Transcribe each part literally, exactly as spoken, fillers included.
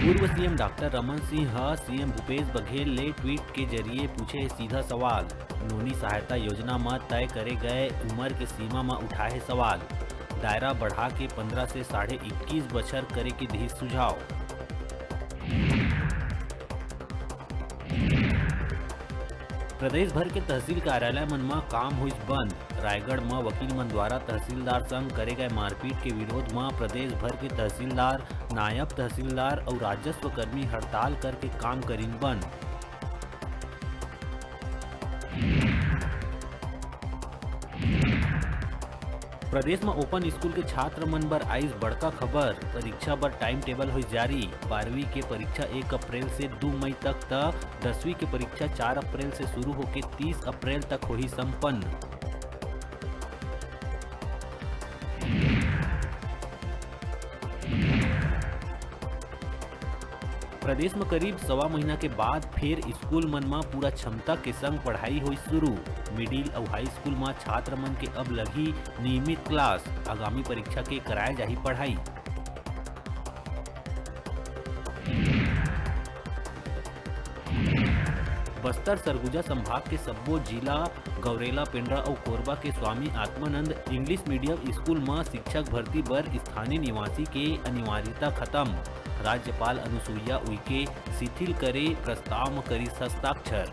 पूर्व CM doctor Raman Singh ह CM Bhupesh Baghel ले ट्वीट के जरिए पूछे हे सीधा सवाल। नोनी सहायता योजना म तय करे गए उम्र के सीमा म उठाए हे सवाल। दायरा बढ़ा के पंद्रह से साढ़े इक्कीस बछर करे के दिही सुझाव। प्रदेश भर के तहसील कार्यालय मन म काम होइस बंद। रायगढ़ म वकील मन द्वारा तहसीलदार संग करे गए मारपीट के विरोध म प्रदेश भर के तहसीलदार, नायब तहसीलदार अउ राजस्व कर्मी हड़ताल करके काम करिन बंद। प्रदेश म ओपन स्कूल के छात्र मन बर आइस बड़का खबर, परीक्षा बर टाइम टेबल होइस जारी। बारहवीं के परीक्षा एक अप्रैल से दू मई तक, त दसवीं के परीक्षा चार अप्रैल से शुरू होके तीस अप्रैल तक होही संपन्न। प्रदेश म करीब सवा महीना के बाद फेर स्कूल मन म पूरा क्षमता के संग पढ़ाई होई शुरू। मिडिल अउ हाई स्कूल म छात्र मन के अब लगही नियमित क्लास, आगामी परीक्षा के कराए जाही पढ़ाई। बस्तर सरगुजा संभाग के सब्बो जिला, गौरेला, पेंड्रा अउ कोरबा के Swami Atmanand English medium school म शिक्षक भर्ती बर स्थानीय निवासी के अनिवार्यता खत्म। राज्यपाल अनुसुईया उइके शिथिल करे प्रस्ताव म करिस हस्ताक्षर।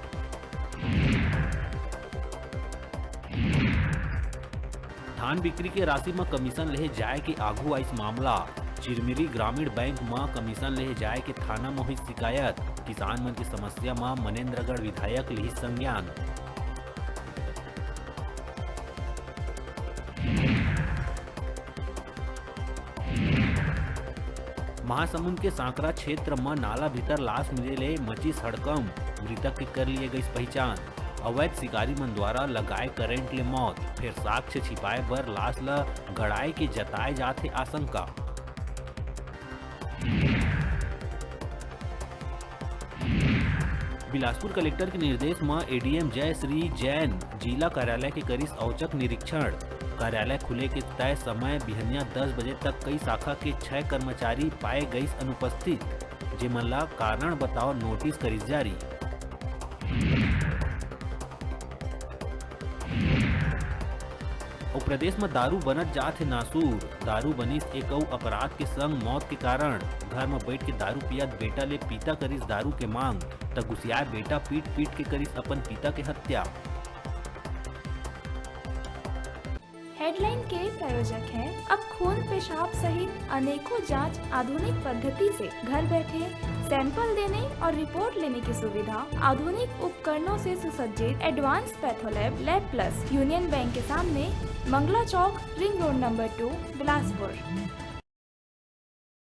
धान बिक्री के राशि म कमीशन लेहे जाए के आघू आइस मामला। चिरमिरी ग्रामीण बैंक म कमीशन लेहे जाए के थाना म होइस शिकायत। किसान मन के समस्या म मनेंद्रगढ़ विधायक लिहिस संज्ञान। महासमुंद के सांकरा क्षेत्र म नाला भीतर लाश मिले ले मचिस हड़कंप। मृतक के कर लिए गइस पहिचान। अवैध शिकारी मन द्वारा लगाए करंट ले मौत, फेर साक्ष्य छिपाए बर लाश ल गड़ाए के जताए जात हे आशंका। बिलासपुर कलेक्टर के निर्देश म एडीएम जय श्री जैन जिला कार्यालय के करिस औचक निरीक्षण। कार्यालय खुले के तय समय बिहनिया दस बजे तक कई शाखा के छह कर्मचारी पाए गइस अनुपस्थित, जेमन ला कारण बताओ नोटिस करिस जारी। अउ प्रदेश म दारू बनत जात हे नासूर। दारू बनिस एक अउ अपराध के संग मौत के कारण। घर म बइठ के दारू पियत बेटा ले पिता करिस दारू के मांग, त गुसियाए बेटा पीट पीट के करिस अपन पिता के हत्या। हेडलाइन के प्रायोजक है अब खून पेशाब सहित अनेकों जांच आधुनिक पद्धति से घर बैठे सैंपल देने और रिपोर्ट लेने की सुविधा। आधुनिक उपकरणों से सुसज्जित advance patholab lab plus, union bank के सामने, मंगला चौक, ring road number two, Bilaspur.